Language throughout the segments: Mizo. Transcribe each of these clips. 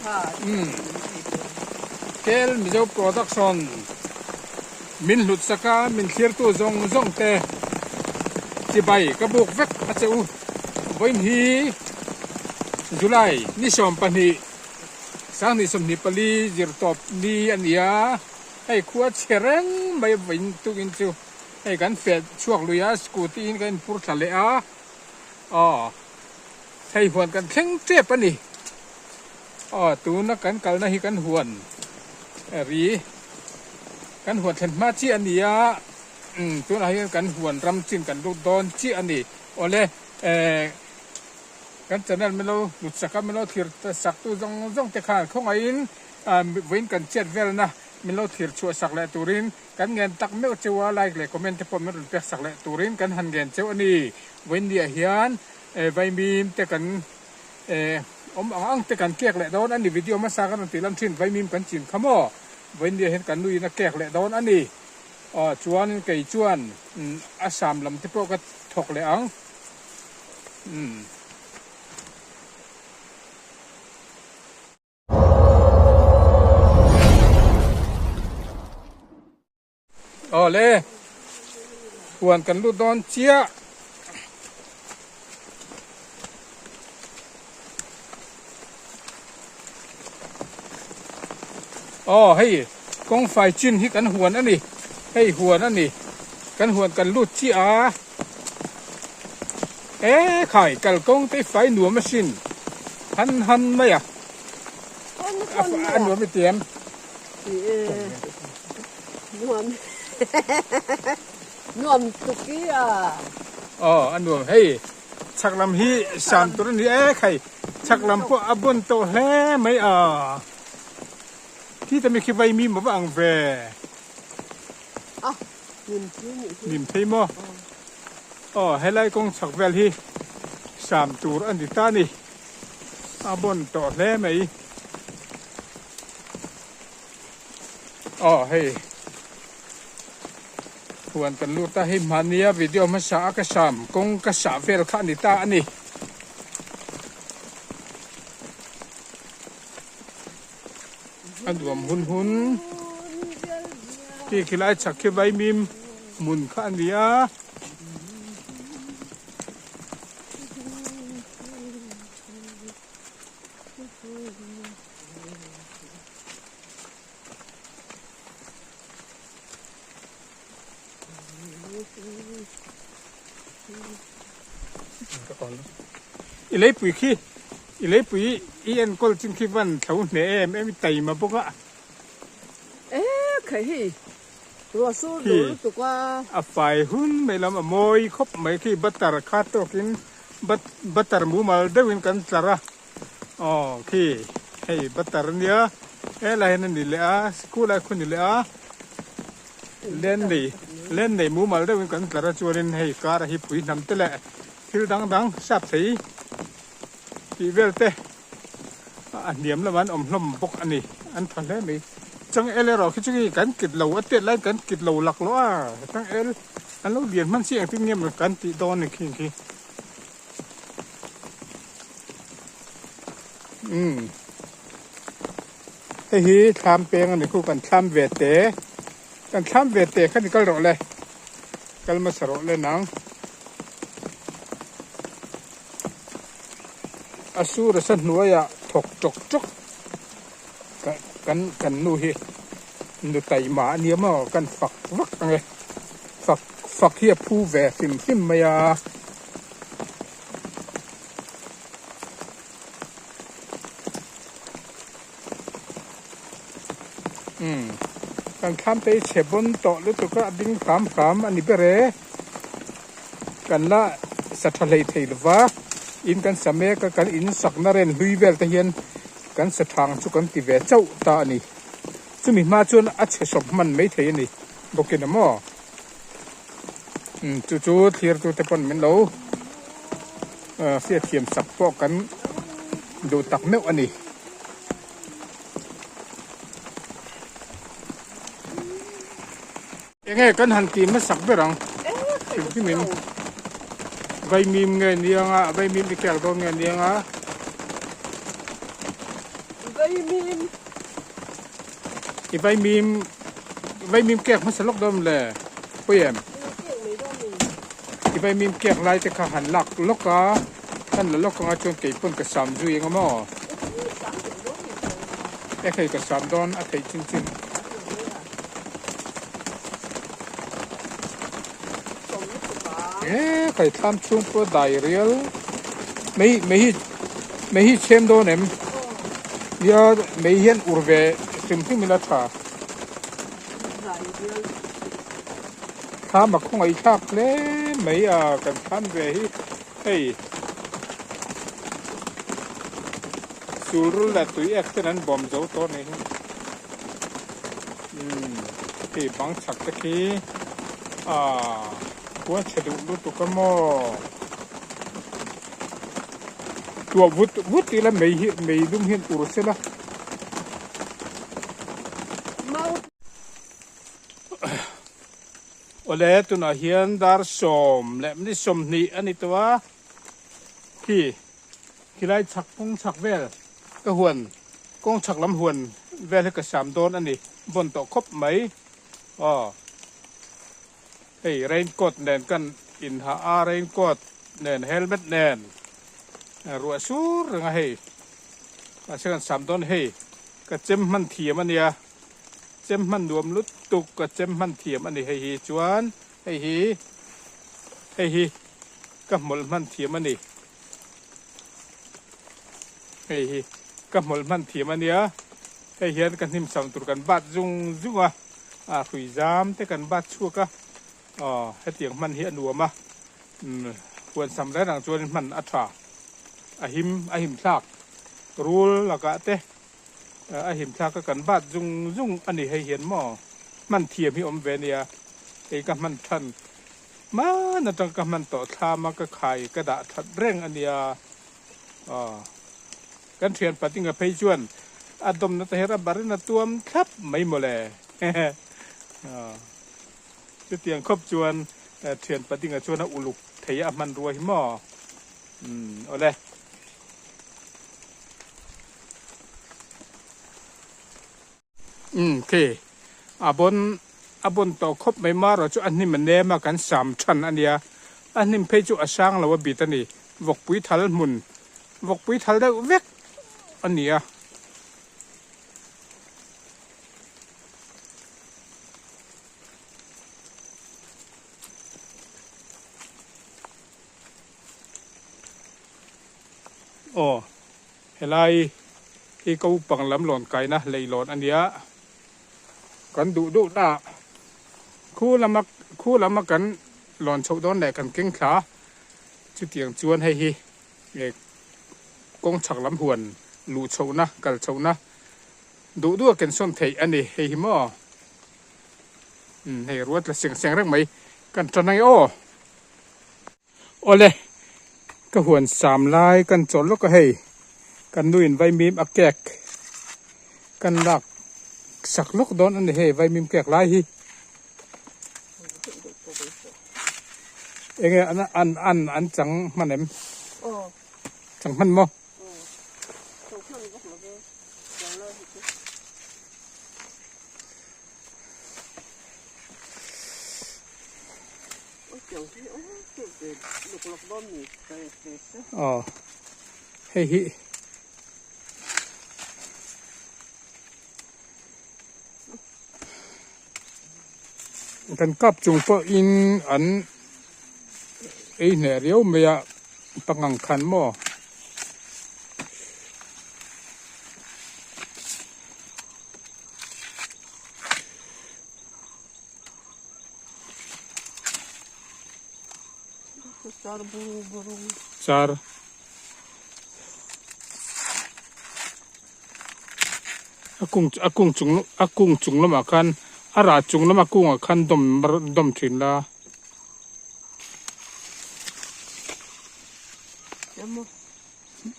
Umm Kel Mizo Production min hlut sak a, min thlirtu zawng zawng te chibai ka buk vek a che u. Vawiin hi July ni 12 2024 zirtawp ni a ni a, hei khua chhe reng mai vawiin tukin chu hei kan feh chhuak lui a, scooty in kan inphur thla leh a, aw. Hei huan kan thleng tep a ni. Aw tuna kan kalna hi kan huan ri kan huan thlen hma chiah a ni a, umm tunah hian kan huan ram chin kan lut dawn chiah a ni. Awle eh kan channel min lo hlut sak a, min lo thlir sak tu zawng zawng te khan khawngaihin vawiin kan chet velna min lo thlir chhuah sak leh turin kan ngen tak meuh cheu a, like leh comment te pawh min rawn pek sak leh turin kan han ngen cheu a ni. Vawiin ni ah hian Vaimim te kan awm ang ang te kan kek leh dawn a ni video hmasa kan rawn tih lam thin vaimim kan chin kha maw vawinia hian kan nuin a kek leh dawn a ni aw chuan kei chuan a sam lam te pawh ka thawk leh ang umm. Aw le, huan kan lut dawn chiah. Aw hei kawng fai chin hi kan huan a ni, hei huan a ni, kan huan kan lut chiah a. E khai kal kawng te fai nuam asin, han han mai a, a nuam i ti em? Nuam nuam tuk i a. Aw a nuam hei chhak lam hi sam tur a ni e khai chhak lam pawh a bun tawh hle mai a khi te mi khi vai mi maw va ang ve. A nim thei nih hi. Nim thei maw? Aw helai kawng chhak vel hi sam tur a ni ta a ni a bun tawh hle mai. Aw hei huan kan lut a hei hmahnia video hmasa a ka sam kawng ka sah vel kha a ni ta a ni. A nuam hun hun khi khilai chhak khi vaimim hmun kha a ni a. I leipui khi i leipui i enkawl chin khi van thlo hneh em em i taima bawk a. E khai hei ruah sur duh lutuk a. A fai hun mai lam a mawi khawp mai khi butter kha tawkin butter mumal deuhin kan tlar a. Aw khi hei butter ania helai hian a ni leh a school ah khu ni leh a len nei len nei mumal deuhin kan tlar a chuanin hei car a hi phui hnam te leh thil dang dang sap thei tih vel te a hniam lamah an awm hlawm bawk a ni an tha hle mai changel erawh khi chu hei kan kit lo a tet laiin kan kit lo laklawh a changel an lo lian hman si engtin nge maw kan tih dawn a ni khi khi. Umm hei hi thlam peng a ni khu kan thlam ve te kan thlam ve te kha ni kal rawh le kal hmasa rawh le nang a sur a sa hnuaiah thawk tawk tawk kan kan nu hi nu taima a nia maw kan fak vak ang e fak fak hi a phu ve hrim hrim mai a. Umm kan thlam te hi chhe bawn tawh lutuk a a ding hram hram a ni ber e kan la sa tha hlei thei lova in kan sa mek a kan in sakna ren hlui vel te hian kan sa thang chu kan ti ve chauh ta a ni chumi hma chuan a chhe sawp hman mai thei a ni bawkin a maw. Chu chu thlir tu te pawn min lo hriatthiam sak pawh kan duh tak meuh a ni. Enge kan han ti hmasak ber ang hrim hrim in vaimim nge niang a vaimim i kek dawn nge niang a. Vaimim. I vaimim vaimim kek hmasa lawk dawn le pawi em? I vaimim kek lai te kha han lak lawk a, kan la lawk anga chuan kei pawn ka sam zui eng a maw? E hei ka sam dawn a theih chin chin. E kai thlam chhung pawh dai rial mei mei hi mei hi chhem dawn em nia mei hian ur ve hrim hrim ila tha thlam a khawngaih thlak hle mai a kan thlam ve hi hei sulrul leh tui ek ten an bawm zo tawh a nih hi. Umm hei bang chhak te khi aaa khua chhe duh lutuk a maw tuah vut vut ila mei hi mei dum hian ur sela. Awle tunah hian dar sawm leh minute 20 a ni tawh a khi khilai chhak kawng chhak vel ka huan kawng chhak lam huan vel hi ka sam dawn a ni vawn tawh khawp mai aw hei rain coat nen kan inha a rain coat nen helmet nen ruah sur reng a hei mahse kan sam dawn hei ka chem hman thiam a nia chem hman nuam lutuk ka chem hman thiam a ni hei hi chuan hei hi hei hi ka hmawlh hman thiam a ni. Hei hi ka hmawlh hman thiam a nia, hei hian ka hnim sam tur kan bat zung zung a, a hrui zam te kan bat chhuak a, aw hetiang hman hi a nuam a, umm huan sam reng reng chuan hman a tha, a him a him thlak rul lakah te a him thlak a kan bat zung zung a ni hei hian maw hman thiam hi awm ve a nia, hei ka hman than Hman atang ka hman tawh thlam a ka khai ka dah that reng a nia aw kan thian patinga phei chuan a dawmna te hi rubber in a tuam thlap mai mawle aw chutiang khawp chuan thian patinga chuan a uluk thei a hmanrua hi maw umm awle. Umm khi a bawn a bawn tawh khawp mai marawh chu a hnim a nem a kan sam than a nia a hnim phei chu a sang lo a bit a ni vawkpui thal hmun vawkpui thal deuh vek a ni a. Aw. Helai hi ko pang lam lawn kaina leilawn a nia, kan duh duh na ah khu lama khu lama kan lawn chhoh dawn leh kan keng thla chutiang chuan hei hi eh kawng chhak lam huan luh chhohna kal chhohna duh duh a ken sawn theih a ni hei hi maw umm hei ruat la seng seng reng mai kan tan ange aw. Awle, ka huan sam lai kan chawlh lawk a hei, kan nuin vaimim a kek kan lak sak lawk dawn a ni hei vaimim kek lai hi. Enge an an an an chang hman em? Chang hman maw? Aw hei hi kan kap chung pawhin an ei hneh riau mai a pangang khan maw. Char a kung a kung chung a kung chung lamah khan a rah chung lama kungah khan dawm dawm thin la.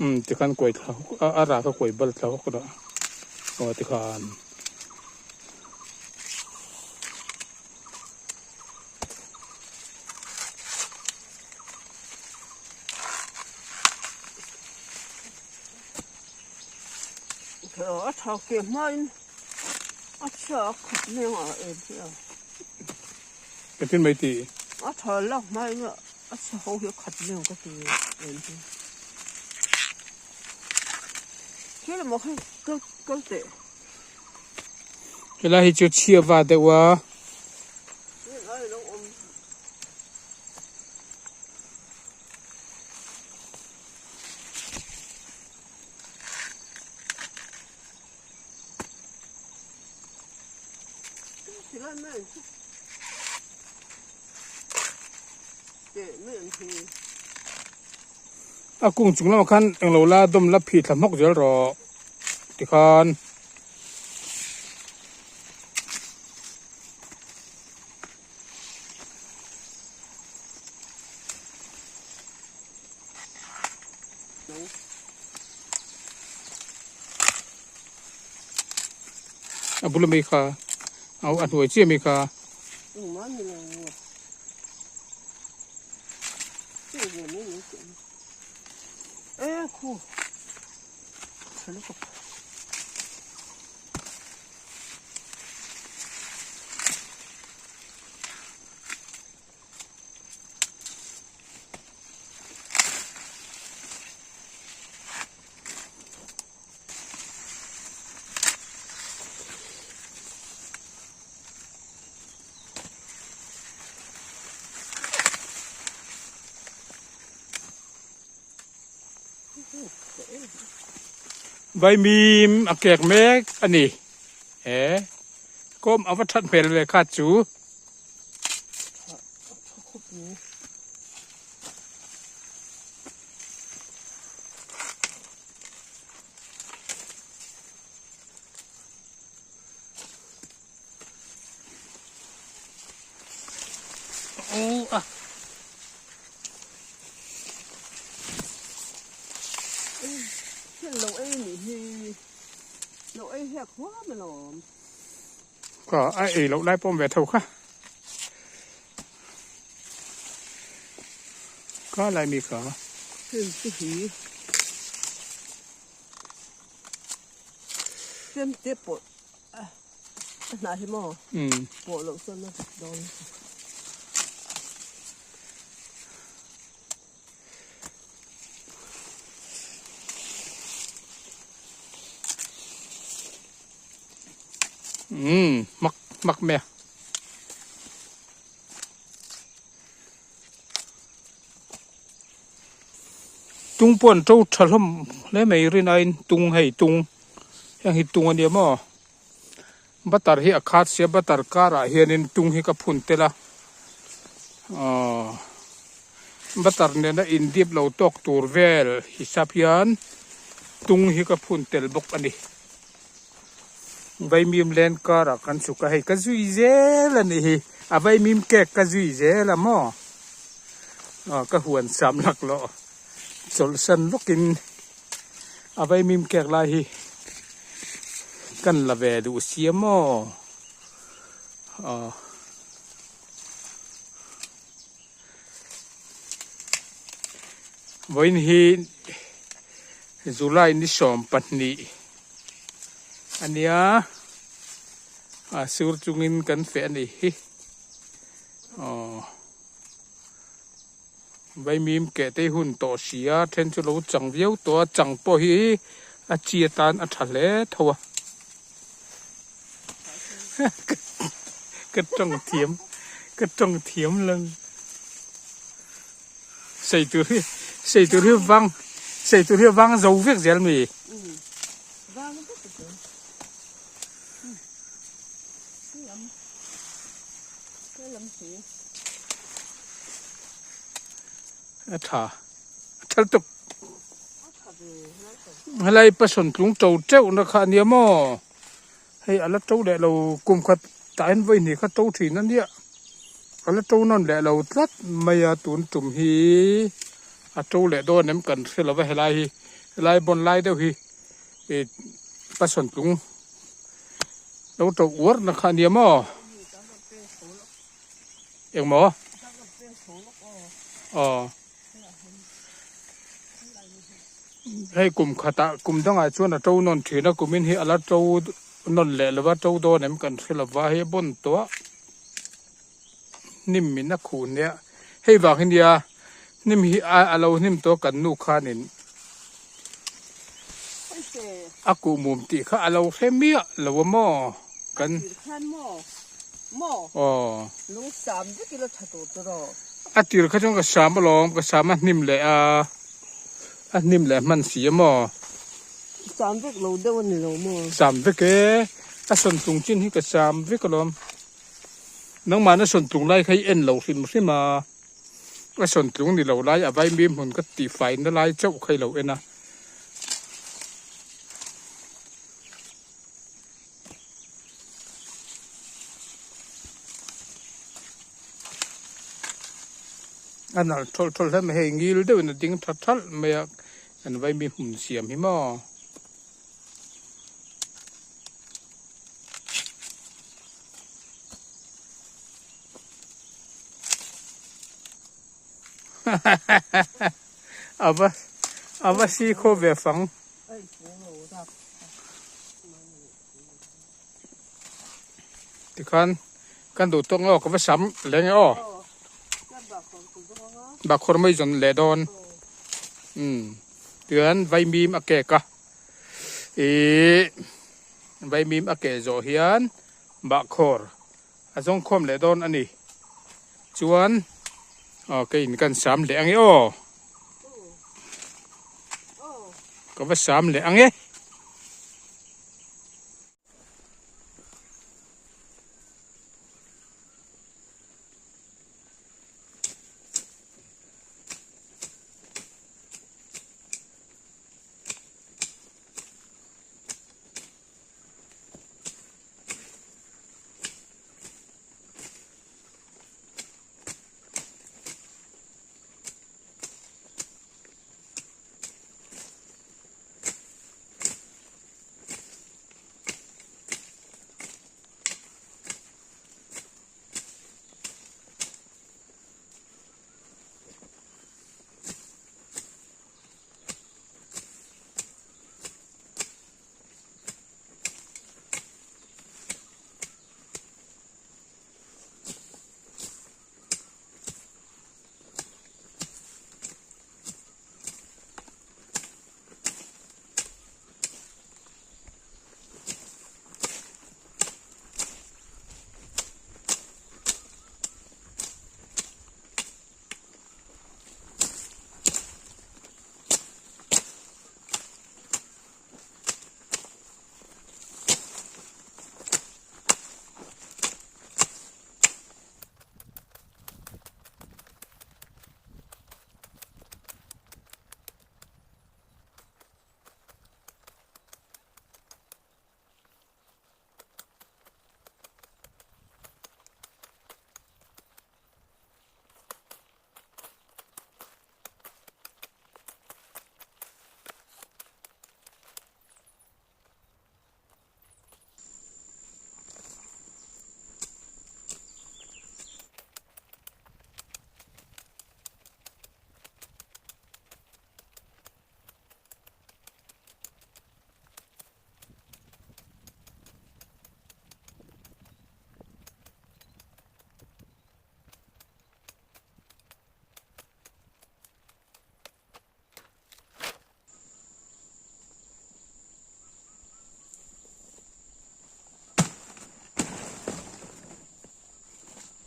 Umm tikhan kuai thla hawk a a rah kha kuai bal thla hawk rawh aw tikhan. A tha ke hmain a chhia a khat leng a em hi a. Engtin mai ti? A tha lak hmain a chhia ho hi a khat leng ka ti em hi. Khi lamah khan kal kal teh. Helai hi chu chhia va deuh a. Helai lo awm. A kung chung lamah khan englo la dawm la phih thla hmawk zel rawh tikhan. A bul ami kha a hnuai chiah ami kha. Vaimim a kek mek a ni he kawm a va that hmel ve kha chu. Ka a ei loh lai pawh awm ve tho kha. Ka lai mi kha. Chemte pawh a hnah hi maw pawh loh chuan a dik dawn. Umm hmak hmak mai a. Tung pawh an to tha hlawm hle mai rin aiin tung hei tung heng hi tung a nia maw butter hi a khat sia butter karah hianin tung hi ka phun tel a aww butter nena indip lo tawk tur vel hisap hian tung hi ka phun tel bawk a ni vaimim len karah kan chhuk a hei ka zui zel a nih hi a vaimim cake ka zui zel a maw. Aw ka huan sam lak lawh chawlhsan lawkin a vaimim kek lai hi kan la ve duh sia maw aw vawiin hi July ni 20 ania a sur chungin kan feh a ni hi aw. Vaimim keh te hun tawh si a then chu lo chang viau tawh a chang pawh hi a chi atan a tha hle tho a ka tawng thiam ka tawng thiam lo sei tur hi sei tur hi vang sei tur hi vang zo vek zel mi. A tha a thal tuk helai passion tlung to teuh na kha ania maw hei ala to leh lo kum khat tah hian vawi hnih kha to thin ania ala to nawn leh lo tlat mai a tun tum hi a to leh dawn em kan hre lova helai hi helai bawn lai deuh hi ih passion tlung. Lo to uar na kha ania maw? Engmaw? Aw. Hei kum khatah kum dangah chuan a to nawn thin a kumin hi a la to nawn leh lo va to dawn em kan hre lo va hei a bawn tawh a hnim in a khuh nia hei vang hi nia hnim hi a lo hnim tawh a kan nu khanin a kuh mum tih kha a lo hre miah lo a maw kan aw a tir kha chuan ka sam alawm ka sam a hnim leh a. A hnim leh hman si a maw? Sam vek lo deuh a ni lo maw? Sam vek e, a sawn tlung chin hi ka sam vek alawm. Nangmahna sawn tlung lai kha i en lo hrim hrim a, a sawn tlung ni lo lai a vaimim hmun ka tihfaina lai chauh kha i lo en a. A nalh thawlh thawlh hle mai hei ngil deuhin a ding tha thalh mai a kan vaimi hmun siam hi maw. Ava ava si khaw ve fang. Tikhan kan duh tawk nge aw ka va sam leh nge aw bahkhawr mai zawn leh dawn umm tichuan vaimim a kek a ihh vaimim a keh zawh hian bahkhawr a zawng khawm leh dawn a ni chuan aw keiin kan sam leh ange aw ka va sam leh ange.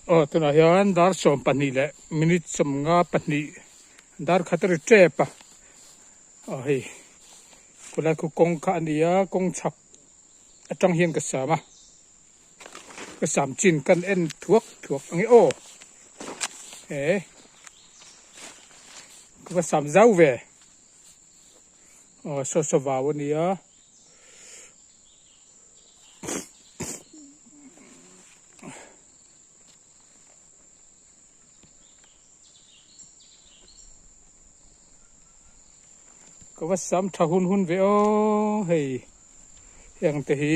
Aw tunah hian dar 12 leh minute 52 dar khat a ri tep a aw hei khulai khu kawng kha a ni a kawng chhak atang hian ka sam a ka sam chin kan en thuak thuak ang e aw he ka va sam zau ve aw saw saw vau a ni a. Ka va sam tha hun hun ve aw hei heng te hi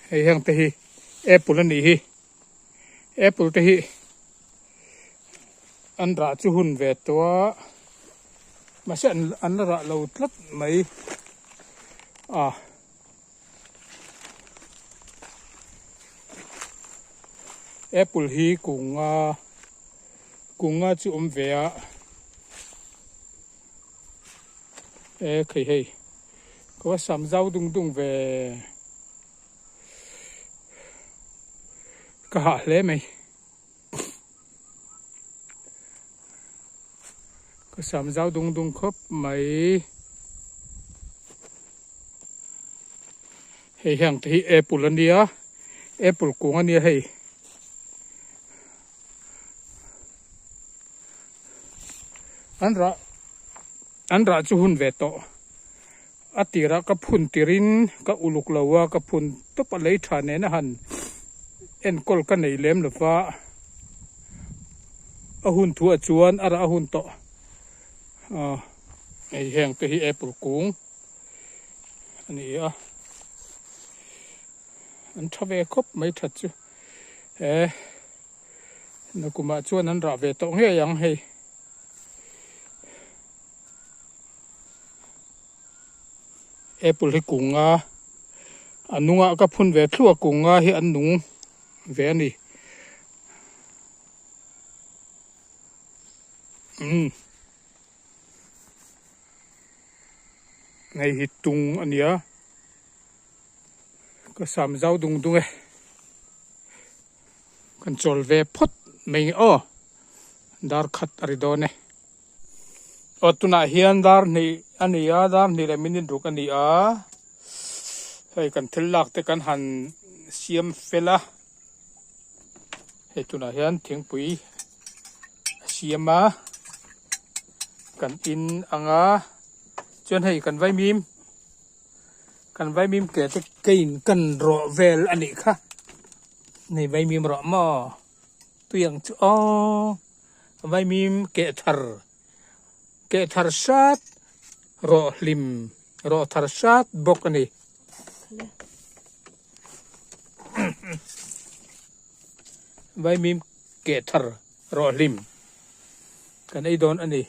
hei heng te hi apple a nih hi apple te hi an rah chu hun ve tawh a. Mahse an an la rah lo tlat mai a. Apple hi kunga kunga chu awm ve a e khei hei ka va sam zau dung dung ve ka hah hle mai. Ka sam zau dung dung khawp mai. Hei heng te hi apple a nia apple kung a nia hei. An rah an rah chu hun ve tawh a tirah ka phun tirin ka uluk lo a ka phun tawp a lei tha nen a han enkawl ka nei lem lo va a hun thuah chuan a rah a hun tawh ah hei heng te hi apple kung a ni a an tha ve khawp mai that chu he nakumah chuan an rah ve tawh ngei ang hei. Apple hi kunga a nungah ka phun ve thluah a kunga hi an nung ve a ni umm hei hi tung a nia ka sam zau dung dung e kan chawl ve phawt mai nge aw dar khat a ri dawn e. Aw tunah hian dar hnih a ni a dar hnih leh minute ruk a ni a hei kan thil lak te kan han siam fel a hei tunah hian thingpui a siam a kan in ang a chuan hei kan vaimim kan vaimim ke te kein kan rawh vel a nih kha nei vaimim rawh maw tui ang chu aw. Vaimim keh thar keh thar hrat rawh hlim rawh thar hrat bawk a ni. Vaimim keh thar rawh hlim kan ei dawn a ni.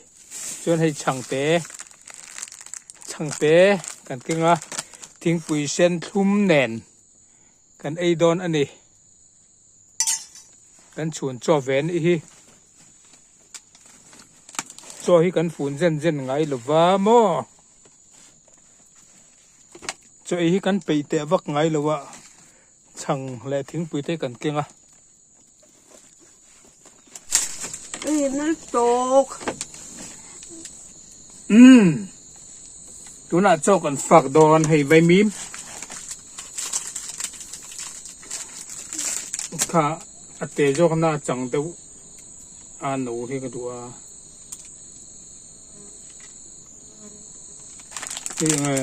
Chuan hei chhangte chhangte kan keng a thingpui sen thlum nen kan ei dawn a ni. Kan chhun chaw ve anih hi. Chaw hi kan fun zen zen ngai lo va maw. Chaw ei hi kan peih teh vak ngai lo a, chhang leh thingpui te kan keng a. Umm tunah chaw kan fak dawn hei vaimim kha a te zawk na a chang deuh a no hi ka duh a hei eng nge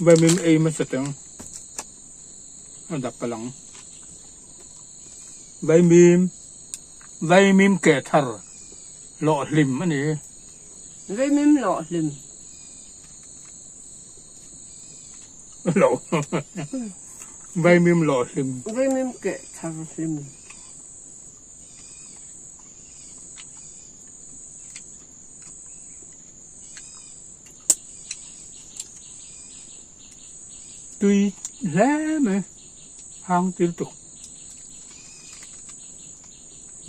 vaimim ei hmasa teng a dap palh ang. Vaimim Vaimim keh thar lawh hlim a ni. Vaimim lawh hlim. Lawh Vaimim lawh hlim. Vaimim keh thar hlim. Tui hle mai hang til tuk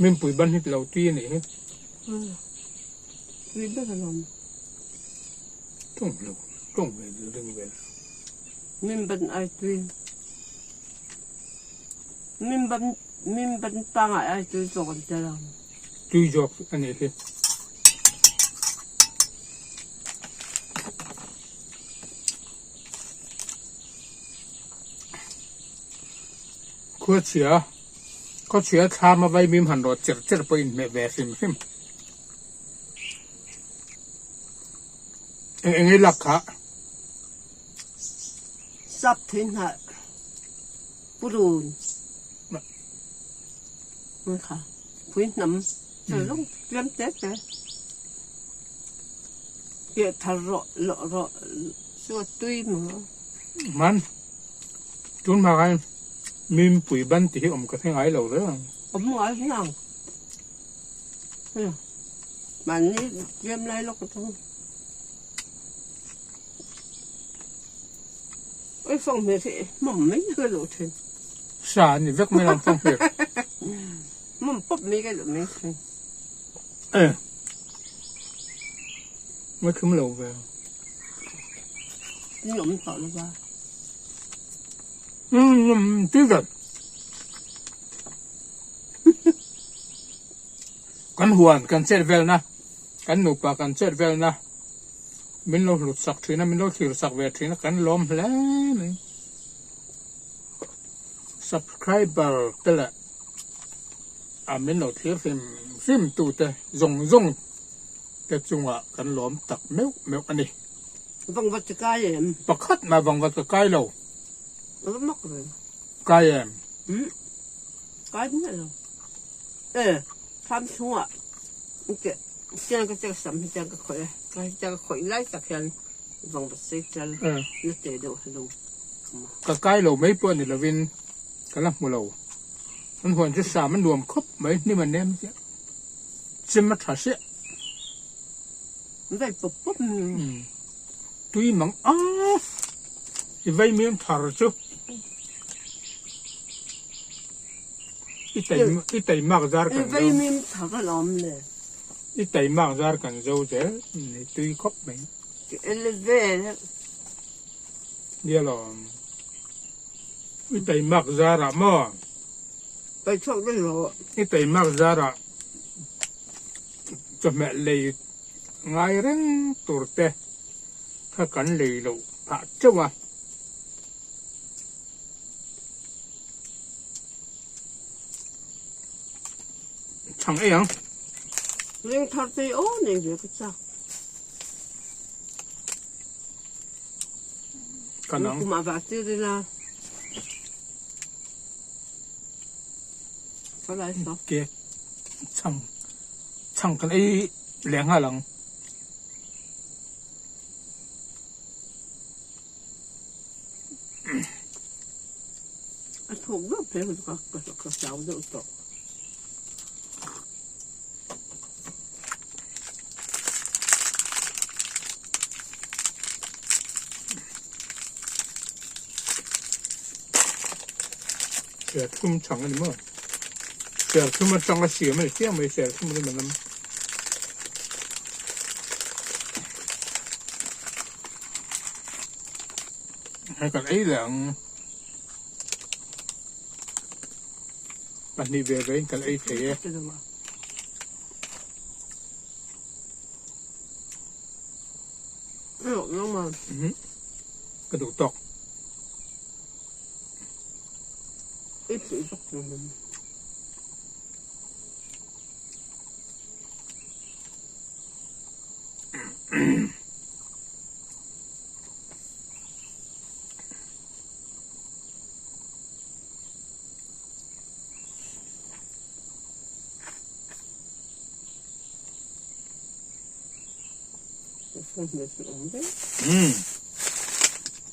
mimpui ban hi lo tui a nih hi. Tui ber alawm. Tawng lo tawng ve ring vel. Min ban ai tui. Min ban min ban pangai ai tui zawk an tel ang. Tui zawk a nih hi. Khuachhia khuachhia thlam a vaimim han rawt cher cher pawh inhmeh ve hrim hrim. Eng eng ei lak kha? Sap thei hnah purun kha phui hnam lung tlem te te. Piah thar rawh lawh rawh chu a tui maw. Man, tun hma khan mimpui ban tih hi awm ka hre ngai lo reng. Awm ngai hnang. Mahni tlem lai lawk a thung. Oi fang hmel hi hmawm mai ka duh thin. Sa a ni vek mai ang fang hmel. Hmawm pawp mai ka duh mai thin. E. Mai thlum lo ve. Ni awm tawh lo va. Um ti ve. Kan huan kan chet velna kan nupa kan chet velna min lo hlut sak thin a min lo thlir sak ve thin a kan lawm hle mai. Subscriber te leh a min lo thlir hrim hrim tu te zawng zawng te chungah kan lawm tak meuh meuh a ni. Vangvat ka kai em? Pakhat mah vangvat ka kai lo. A va mak ve. Kai em? Umm. Kai miah lo. E, thlam chhungah ke tiang ka chek sam hi tiang ka khawih a, ka tiang ka khawih lai tak hian vangvat sei tel na te deuh hi lo awm a. Ka kai lo mai pawh ni lovin ka la hmu lo. An huan chu sam a nuam khawp mai hnim a nem chiah. Chem a tha siah. Vei pawp pawp mai. Tui mang a, i vaimim thar chu i tai i taimak zar kan zo. I vaimim thar a lawm le. I taimak zar kan zo zel ni tui khawp mai. Ka eleven. Nia lawm. I taimak zarah maw? Pai chhuak daih rawh. I taimak zarah chawhmeh lei ngai reng tur te kha kan lei loh phah teuh a. Chhang ei ang. Ring thar te aw nei ve ka chak. Kan ang. Kum ah vah tir ila. Ke chhang chhang kan ei leh nghal ang. A thawk deuh phei chu ka ka hlau deuh tawh. Serthlum chang a ni maw? Serthlum atanga siam a ni chiang mai serthlum rim a lam. Hei kan ei leh ang. Pahnih ve ve in kan ei thei e. Ka duh tawk.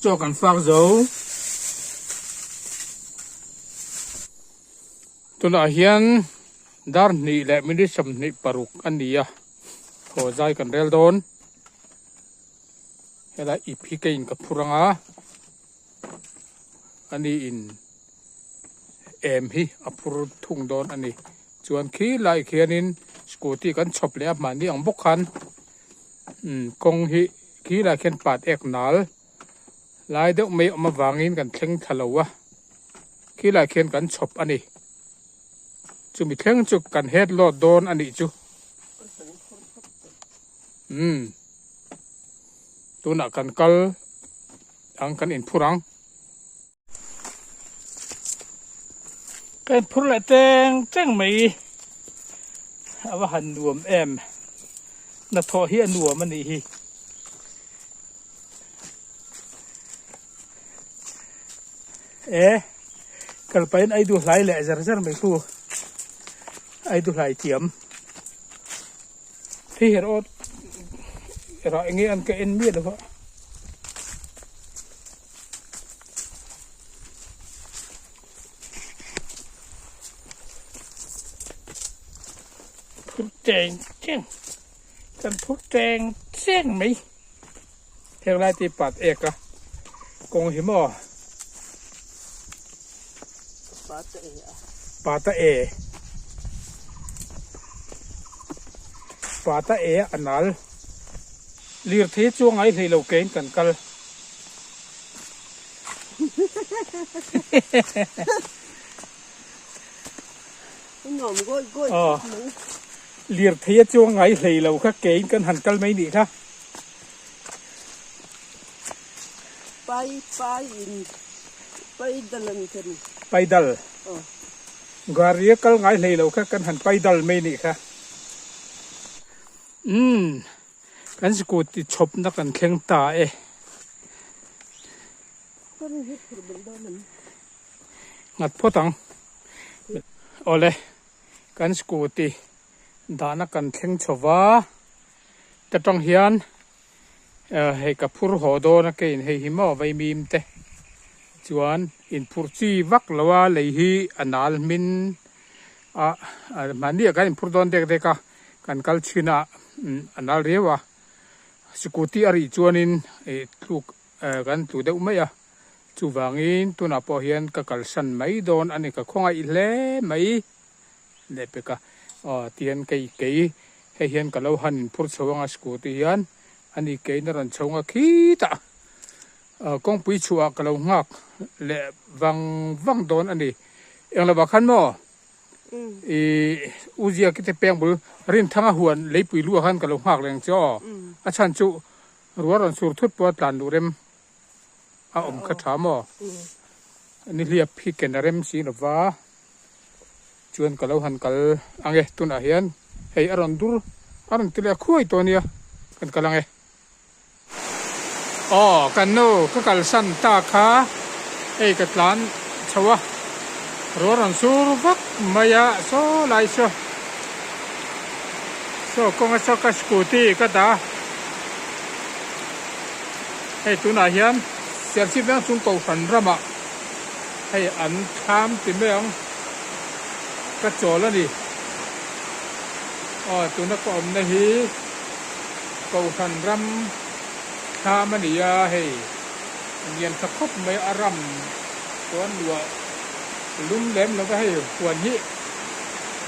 Chaw kan fak zo. Tunah hian dar hnih leh minute 26 a ni a, thaw zai kan rel dawn. Helai ip hi keiin ka phur ang a, ani in em hi a phur thung dawn a ni. Chuan khi lai khianin scooty kan chhawp leh a hmahni ang bawk khan umm kawng hi khi lai khian pat ek nal lai deuh mai awm avangin kan thleng thla lo a khi lai khian kan chhawp a ni. Chumi thleng chu kan head load dawn a nih chu. Umm tunah kan kal ang kan inphur ang. Ka inphur leh teng teng mai a va han nuam em hnathawh hi a nuam a nih hi. E kal pahin ai duh hlai leh zer zer mai khu ai duh hlai thiam. Hei her aw rah enge an ka en miah lo a. Phur teng teng. Kan phur teng teng mai. Heng lai te pat ek a kawng hi maw? Pata e. Pata e a nal. Lirthei chuang ai hlei lo kein kan kal. Aw lirthei a chuang ngai hlei lo kha kein kan han kal mai nih kha. Pai pai in paidal an ti a ni. Paidal. Gari a kal ngai hlei lo kha kan han paidal mai nih kha. Umm kan scooty chhawpna kan thleng ta e. Nghat phawt ang. Awle kan scooty dahna kan thleng chho va ta tang hian hei ka phur haw dawn a kein hei hi maw vaimim te chuan inphur chi vak lo a lei hi a nal hmin a mahni ah kan inphur dawn dek dek a kan kal thin a a nal riau a scooty a rih chuanin ih tluk Kan tlu deuh mai a, chuvangin tunah pawh hian ka kalsan mai dawn a ni, ka khawngaih hle mai leh pek a, aw tihian kei kei hei hian ka lo han inphur chho anga scooty hian a ni keiin a rawn chho anga khitah kawngpui chhuah ka lo nghak leh vang vang dawn a ni, englo ah khan maw ih u Ziaki te peng bul Rinthanga huan leipui luah khan ka lo nghak reng che aw, a chhan chu Ruah rawn sur thut pawh a tlan luh rem a awm kha tha maw? Nihliap hi ken a rem si lova chuan ka lo han kal ang e tunah hian hei a rawn dur a rawn ti leh a khuai tawh ania kan kal ang e. Aw kan nu ka kalsan ta kha hei ka tlan chho a ruah rawn sur vak mai a saw lai saw. Saw kawnga saw ka scooty ka dah a, hei tunah hian Serchhip veng chung Kohhran ramah hei an thlam ti mai ang ka chawl a ni. Aw tuna ka awmna hi Kohhran ram thlam a ni a, hei lian tha khawp mai a ram chuan luah lum lem lova hei huan hi.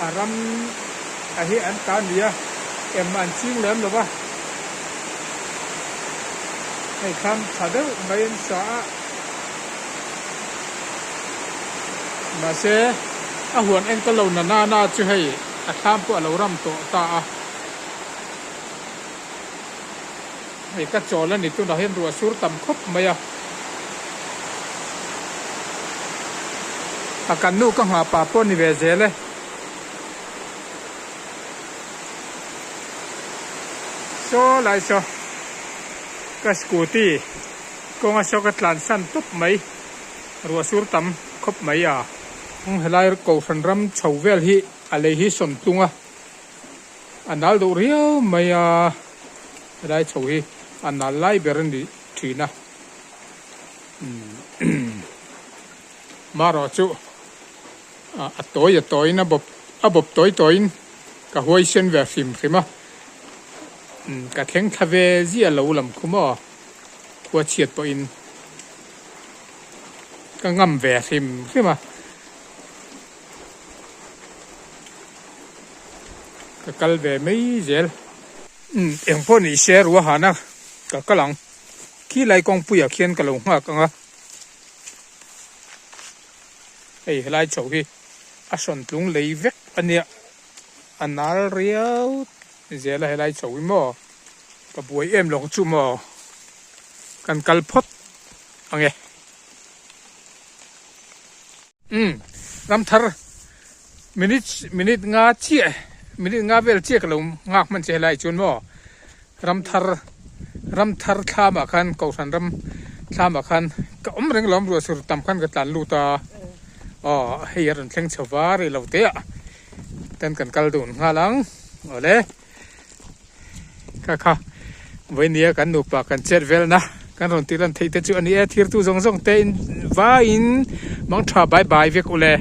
A ram a hi an ta nia em an ching lem lo va, hei thlam tha deuh mai an sa a, mahse a huan enkawl lo na na na chu hei a thlam pawh a lo ram tawh ta a, hei ka chawl a ni tunah hian ruah sur tam khawp mai a. A kan nu ka nghah pah pawh ni ve zel e. Saw lai saw ka scooty kawnga saw ka tlan san tawp mai ruah sur tam khawp mai a. Helai Kohhran ram chho vel hi a lei hi sawn tlung a, a nal duh riau mai a, helai chho hi a nal lai ber a ni thin a. Marawh chu a tawi a tawiin a bawp a bawp tawi tawiin ka huaisen ve hrim hrim a, ka thleng thla ve ziah lo lam khu maw khua chhiat pawhin ka ngam ve hrim hrim a, ka kal ve mai zel. Engpawh ni se ruahana ka kal ang. Khi lai kawngpuiah khian ka lo nghak ang a, hei helai chho hi a sawn tlung lei vek a nia, a nal riau zel a helai chho hi maw, ka buai em lawng chu maw, kan kal phawt ang e. Umm ramthar minute minute nga chiah minute nga vel chiah ka lo nghak hman che helai chuan maw ramthar ramthar thlamah khan kohhran ram thlamah khan ka awm reng lo ruah sur tam khan ka tlan lut a aw hei a rawn thleng chho va rei lo te ah ten kan kal dun nghal ang awle. Kha kha vawinia kan nupa kan chet velna kan rawn tih lan theih te chu a ni e thirtu zawng zawng te in vaiin mang tha bai bai vek ule.